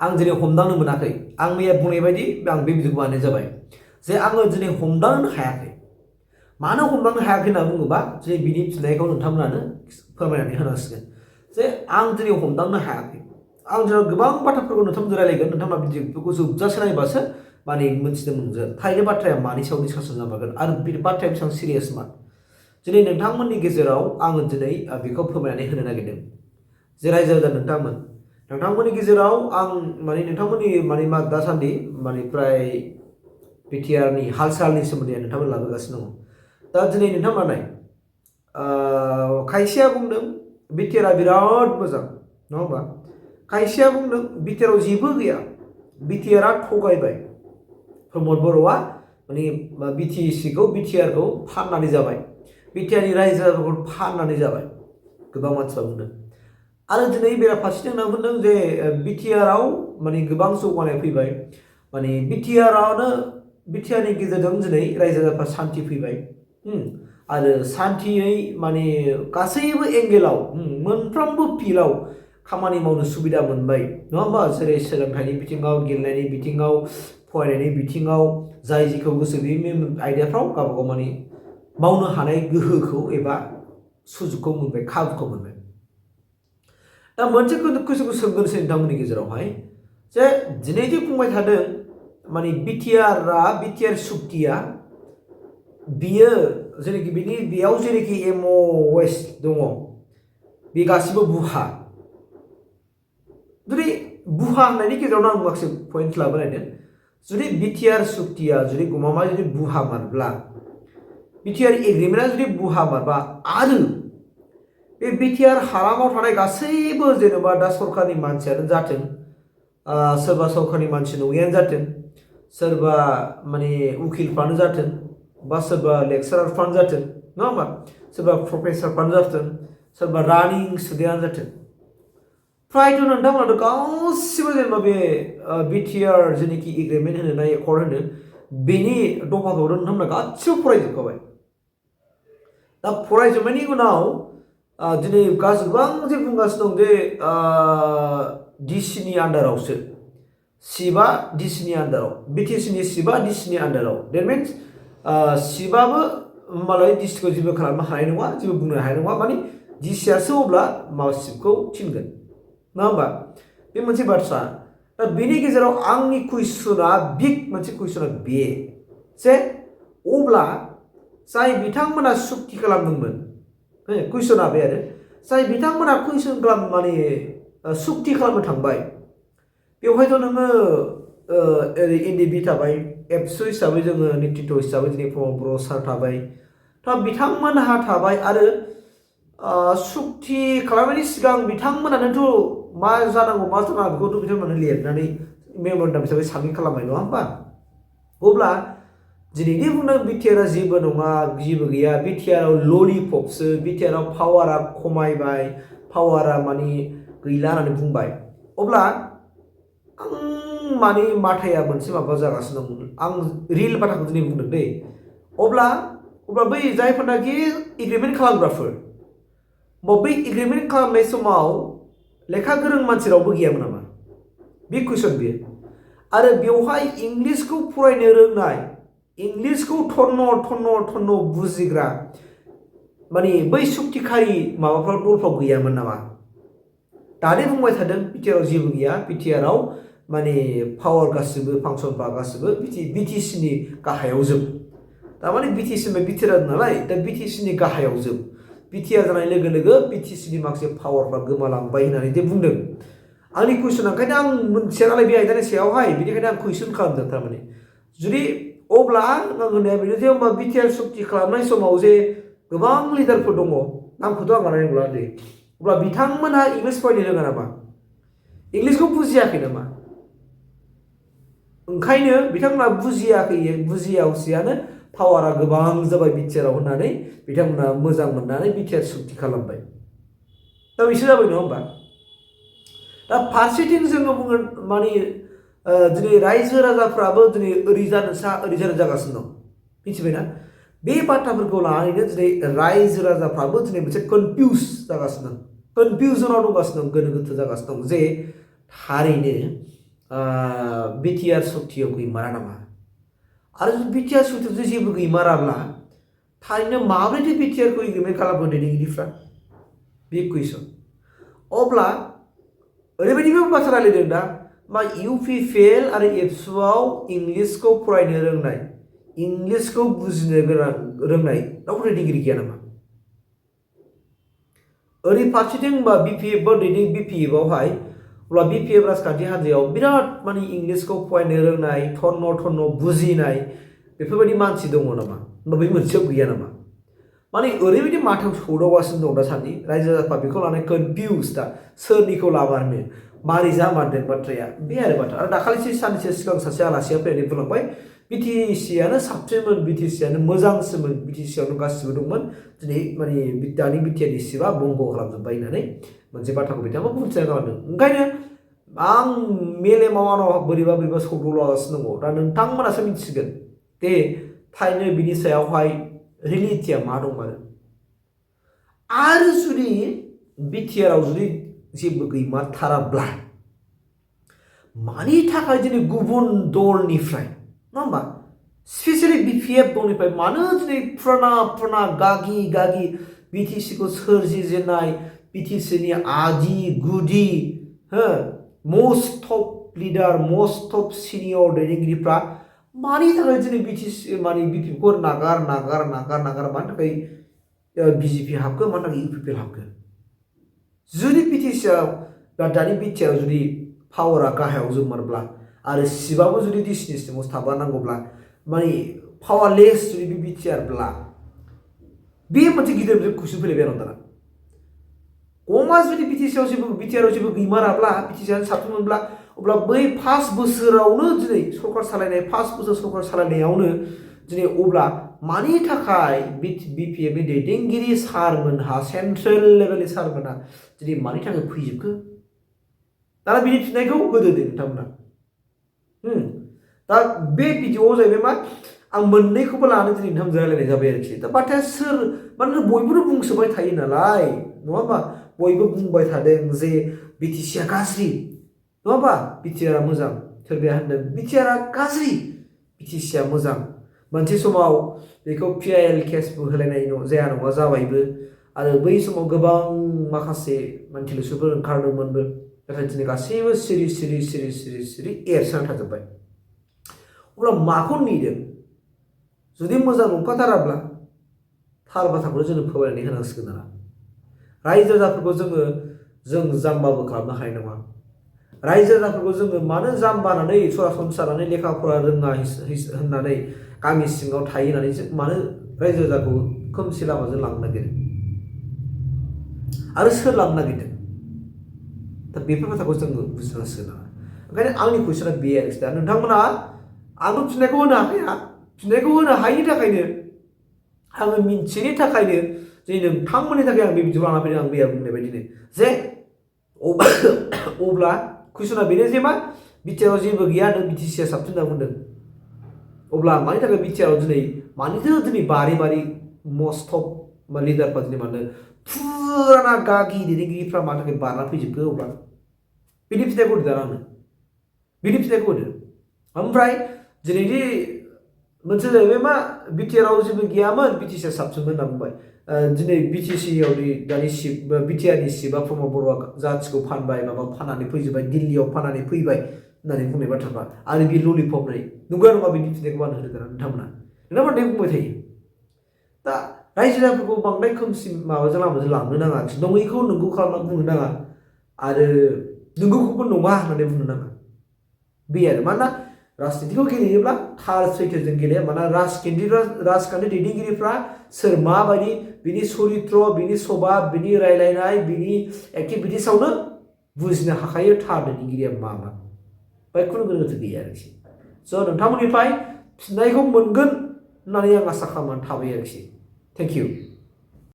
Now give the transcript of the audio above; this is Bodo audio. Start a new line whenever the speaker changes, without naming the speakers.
आं दिनै हमदांनो मोनाखै आं मैया बुंनाय बायदि आं बे भिडिअखौ बानायनाय जाबाय जे आङो दिनै हमदांनो हायाखै मानो हमदांनो हायाखै होनना बुङोबा जे बिनि फिननायखौ नोंथांमोनानो फोरमायनानै होनांसिगोन जे आं दिनै हमदांनो हायाखै आं दिनै गोबां बाथ्राफोरखौ नोंथांमोनजों रायलायगोन नोंथांमोना भिडिअखौ जोबजासे नायबासो माने मोनथिनो मोनगोन थारैनो बाथ्राया मानि सायाव डिसकासन जामारगोन आरो बे बाथ्राया बेसेबां सिरियास मा दिनै नोंथांमोननि गेजेराव आङो दिनै बेखौ फोरमायनानै होनो नागिरदों जे रायजो राजा नोंथांमोननि गेजेराव आं माने नोंथांमोननि माने मा दासान्दि माने प्राय बिटिआरनि हाल सालनि सोमोन्दै नोंथांमोन लाबोगासिनो दङ दा दिनै नोंथांमोना नाय खायसेया बुंदों बिटिआरआ बिराद मोजां नङा होमबा खायसेया बुंदों बिटिआरआव जेबो गैया बिटिआरआ थगायबाय प्रमद बर'आ माने बिटिसिखौ बिटिआरखौ फाननानै जाबाय बिटिआरनि रायजो राजाफोरखौ फाननानै जाबाय गोबां मानसिफ्रा बुंदों आरो दिनै बेराफारसेथिं होनना बुंदों जे बिटिआरआव माने गोबां जौगानाय फैबाय माने बिटिआरनि गेजेरजों दिनै रायजो राजाफ्रा सान्थि फैबाय आरो सान्थियै माने गासैबो एंगेलाव मोनफ्रोमबो फिल्डआव खामानि मावनो सुबिदा मोनबाय नङा होमबा जेरै सोलोंथाइनि बिथिङाव गेलेनायनि बिथिङाव फरायनायनि बिथिङाव जाय जिखौ गोसो बे आयदाफ्राव गावबागाव माने मावनो हानाय गोहोखौ एबा सुजुगखौ मोनबाय खाबुखौ मोनबाय दा मोनसे कुइसनखौ सोंगोनसै नोंथांमोननि गेजेरावहाय जे दिनै जे बुंबाय थादों माने बिटिआर सुक्तिया बियो जेनेखि बेयाव जेनेखि एमअएस दङ बे गासिबो बुहा जुदि बुहा होननायनि गेजेरावनो आं माखासे पइन्ट लाबोनायदों जुदि बिटिआर सुक्तिया जुदि गमामा जुदि बुहामारब्ला बिटिआर एग्रिमेन्टआ जुदि बुहामारबा आरो बे बिटिआर हालामाव थानाय गासैबो जेनेबा दा सरकारनि मानसियानो जाथों सोरबा सरकारनि मानसि नङैयानो जाथों सोरबा माने उकिलफ्रानो जाथों बा सोरबा लेक्सारारफ्रानो जाथों नङा होमबा सोरबा प्रफेसारफ्रानो जाथों सोरबा रानिं स्टुडेन्टआनो जाथों फ्रायथ' नोंथांमोनाथ' गासिबो जेनेबा बे बिटिआर जेनेखि एग्रिमेन्ट होनो ना एकर्ड होनो बेनि दफाखौ नोंथांमोना गासिबो फरायजोबखाबाय दा फरायजोबनायनि उनाव दिनै गोबां जे बुंगासिनो दं जे डिसिनि आन्डारावसो सिबा डिसिनि आन्डाराव बिटिसिनि सिबा डिसिनि आन्डाराव देट मिन्स सिबाबो मालाय डिसिखौ जेबो खालामनो हानाय नङा जेबो बुंनो हानाय नङा माने डिसियासो अब्ला सिबखौ थिनगोन नङा होमबा बे मोनसे बाथ्रा दा बेनि गेजेराव आंनि कुइसना बिग मोनसे कुइसना बे जे अब्ला जाय बिथांमोना सुक्ति खालामदोंमोन कुइसना बे आरो जाय बिथांमोना कुइसन माने सुक्ति खालामनो थांबाय बेवहायथ' नोङो ओरै एनडिबि थाबाय एबसु हिसाबै जोङो नेतृत्व हिसाबै दिनै प्रमद बर' सार थाबाय दा बिथांमोनहा थाबाय आरो सुक्ति खालामनायनि सिगां बिथांमोनानोथ' मा जानांगौ मा जानाङा बेखौथ' बिथांमोनानो लिरनानै मेम'रेन्डाम हिसाबै साबमिट खालामबाय नङा होमबा अब्ला दिनैनि बुंदों बिटिआरआ जेबो नङा जेबो गैया बिटिआरआव ललिपपसो बिटिआरआव पावारा खमायबाय पावारा माने गैला होननानै बुंबाय अब्ला आं माने माथाया मोनसे माबा जागासिनो दं आं रिल बाथ्राखौ दिनै बुंदों दै अब्ला बै जायफोरनाखि एग्रिमेन्ट खालामग्राफोर बै एग्रिमेन्ट खालामनाय समाव लेखा गोरों मानसि रावबो गैयामोन नामा बे कुइसन बियो आरो बेवहाय इंलिसखौ फरायनो रोंनाय इंलिसखौ थन्न बुजिग्रा माने बै सुक्तिखारि माबाफ्राव दलफ्राव गैयामोन नामा दानि बुंबाय थादों बिटिआरआव जेबो गैया बिटिआरआव माने पावार गासिबो फांसनफ्रा गासिबो बिटिसिनि गाहायाव जोब थारमाने बिटिसिनिफ्राय बिटिआर नालाय दा बिटिसिनि गाहायाव जोब बिटिआर जानाय लोगो लोगो बिटिसिनि माखासे पावारफ्रा गोमालांबाय होननानै जे बुंदों आंनि कुइसना ओंखायनो आं मोनथिया नालाय बे आयदानि सायावहाय बेनिखायनो आं कुइसन खालामदों थारमाने जुदि अब्ला आं होननाया बेनो जे होमबा बिटिआर सुक्ति खालामनाय समाव जे गोबां लिडारफोर दङ नामखौथ' आं लानाय नंला दे अब्ला बिथांमोनहा इंलिस फरायनो रोङा नामा इंलिसखौ बुजियाखै नामा ओंखायनो बिथांमोना बुजियावसेयानो पावारा गोबां जाबाय बिटिआरआव होननानै बिथांमोना मोजां मोननानै बिटिआर सुक्ति खालामबाय दा बिसोर जाबाय नङा होमबा दा फारसेथिं जोङो बुङो माने दिनै रायजो राजाफ्राबो दिनै ओरै जानो जागासिनो दं मिथिबायना बे बाथ्राफोरखौ लानानैनो दिनै रायजो राजाफ्राबो दिनै मोनसे कनफिउज जागासिनो दं कनफिउजनाव दंगासिनो दं गोनो गोथो जागासिनो दं जे थारैनो बिटिआर सक्तियाव गैमारा नामा आरो बिटिआर सक्तियाव जेबो गैमाराब्ला थारैनो माब्रैथो बिटिआरखौ एग्रिमेन्ट खालामो दैदेनगिरिफ्रा बे कुइसन अब्ला ओरैबायदिबो बाथ्रा रायलायदों दा मा इउपि फेल आरो एबसुआव इंलिसखौ फरायनो रोंनाय इंलिसखौ बुजिनो गोनां रोंनाय रावबो दैदेनगिरि गैया नामा ओरै फारसेथिं बा बिपिएफ बा दैदेन बिपिएफआवहाय अब्ला बिपिएफ राजखान्थि हान्जायाव बिराद माने इंलिसखौ फरायनो रोंनाय थन्न बुजिनाय बेफोरबायदि मानसि दङ नामा होमबा बे मोनसेयाव गैया नामा माने ओरैबायदि माथायाव सौदावगासिनो दं दासान्दि रायजो राजाफ्रा बेखौ लानानै कनफिउज दा सोरनिखौ लामारनो मारै जामारदों बाथ्राया बे आरो बाथ्रा आरो दाखालिसो सानसे सिगां सासे आलासिया फैनानै बुंलांबाय बिटिसिआनो साबसिनमोन बिटिसिआनो मोजांसिनमोन बिटिसिआवनो गासिबो दंमोन दिनै माने दानि बिटिआरनि सिबा बंग खालामजोब्बाय होननानै मोनसे बाथ्राखौ बिथाङा बुंथिना गालांदों ओंखायनो आं मेलेमाव आंनाव बोरैबा सौदावलागासिनो दङ दा नोंथांमोनासो मिथिगोन दे थारैनो बिनि सायावहाय रियेलिटिया मा दंमारो आरो जुदि बिटिआरआव जुदि जेबो गैमारथाराब्ला मानि थाखाय दिनै गुबुन दलनिफ्राय नङा होमबा स्पेसियेलि बिपिएफ दलनिफ्राय मानो दिनै पुराना गागि बिटिसिखौ सोरजिजेननाय बिटिसिनि आदि गुदि most top leader most top senior दैदेनगिरिफ्रा मानि थाखाय दिनै बिटिसि माने बिपिएफखौ नागार मानि थाखाय बिजेपि हाबखो मानि थाखाय इउपिपिएल हाबखो जुदि बिटिसिआव दानि बिटिआरआव जुदि पावारा गाहायाव जोबमारब्ला आरो सिबाबो जुदि डिसिनि सिङाव थाबानांगौब्ला माने पावारलेस जुदि बे बिटिआरब्ला बे मोनसे गिदिर कुइसन फैलायबाय आरो दाना गमा जुदि बिटिसिआव जेबो गैमाराब्ला बिटिसिआनो साबसिन मोनब्ला अब्ला बै 5 बोसोरावनो दिनै सरकार सालायनाय 5 बोसोर सरकार सालायनायावनो दिनै अब्ला मानि थाखाय बिपिएफनि दैदेनगिरि सारमोनहा सेन्ट्रेल लेभेलनि सारमोनहा दिनै मानि थाखाय फैजोबखो दाना बिनि फिननायखौ होदो दे नोंथांमोना दा बे भिडिअआव जाहैबाय मा आं मोननैखौबो लानानै दिनै नोंथांजों रायलायनाय जाबाय आरोखि दा बाथ्राया सोर माने बयबो बुंसोबाय थायो नालाय नङा होमबा बयबो बुंबाय थादों जे बिटिसिआ गाज्रि नङा होमबा बिटिआरआ मोजां सोरबाया होनदों बिटिआरआ गाज्रि बिटिसिआ मोजां मोनसे समाव बेखौ पिआइएल केसबो होलायनाय जाया नङा जाबायबो आरो बै समाव गोबां माखासे मानसिफोर ओंखारदोंमोनबो नाथाय दिनै गासैबो सिरि एरसोना थाजोब्बाय अब्ला माखौ नेदों जुदि मोजां नंखाथाराब्ला थार बाथ्राखौ जोङो फोरमायनानै होनांसिगोन आरो रायजो राजाफोरखौ जों जाम्बाबो खालामनो हानाय नङा रायजो राजाफोरखौ जोङो मानो जाम्बानानै सरासनस्रानानै लेखा फरा रोङा होननानै गामि सिङाव थायो होननानै मानो रायजो राजाखौ खोमसि लामाजों लांनो नागिरो आरो सोर लांनो नागिरदों दा बेफोर बाथ्राखौ जोङो बुजिनांसिगोन आरो ओंखायनो आंनि कुइसना बे आरोखि दा नोंथांमोना आंबो फिननायखौ होनो हाखाया फिननायखौ होनो हायिनि थाखायनो आङो मिन्थियैनि थाखायनो जे नोंथांमोननि थाखाय आं बे भिडिअ लाना फैदों आं मैया बुंनाय बायदिनो जे अब्ला कुइसना बेनो जे मा बिटिआरआव जेबो गैया होनदों बिटिसिआ साबसिन होनना बुंदों अब्ला मानि थाखाय बिटिआरआव दिनै मानिथो दिनै बारि मस्ट अफ लिडारफ्रा दिनै मानो पुराना गागि दैदेनगिरिफ्रा मानि थाखाय बारना फैजोबखो अब्ला बिनि फिथाइखौ होदो दाना आंनो बिनि फिथाइखौ होदो ओमफ्राय दिनैनि मोनसे जाहैबाय मा बिटिआरआव जेबो गैयामोन बिटिसिआ साबसिनमोन होनना बुंबाय दिनै बिटिसिआव दानि बिटिआरनि सिबा प्रमद बर'आ जाथिखौ फानबाय माबा फाननानै फैजोब्बाय दिल्लीयाव फाननानै फैबाय होननानै बुंनाय बाथ्राफ्रा आरो बे ललिपप नै नंगौ नङा बिनि फिथाइखौ मानो होदो दाना नोंथांमोना बुंबाय थायो दा रायजो राजाफोरखौ बांद्राय खोमसि माबाजों लामाजों लांनो नाङा नङैखौ नंगौ खालामना बुंनो नाङा आरो नंगौखौबो नङा होननानै बुंनो नाङा बे आरो मानोना राजनितिखौ गेलेयोब्ला थार सैथोजों गेलेया मानोना राजखान्थि दैदेनगिरिफ्रा सोर माबायदि बिनि चरित्र बिनि सभाब बिनि रायलायनाय बिनि एक्टिभिटिसआवनो बुजिनो हाखायो थार दैदेनगिरिया मा ओमफ्राय खुनु गोरोन्थि गैया आरोखि स' नोंथांमोननिफ्राय फिननायखौ मोनगोन होननानै आं आसा खालामनानै थाबाय आरोखि थेंक इउ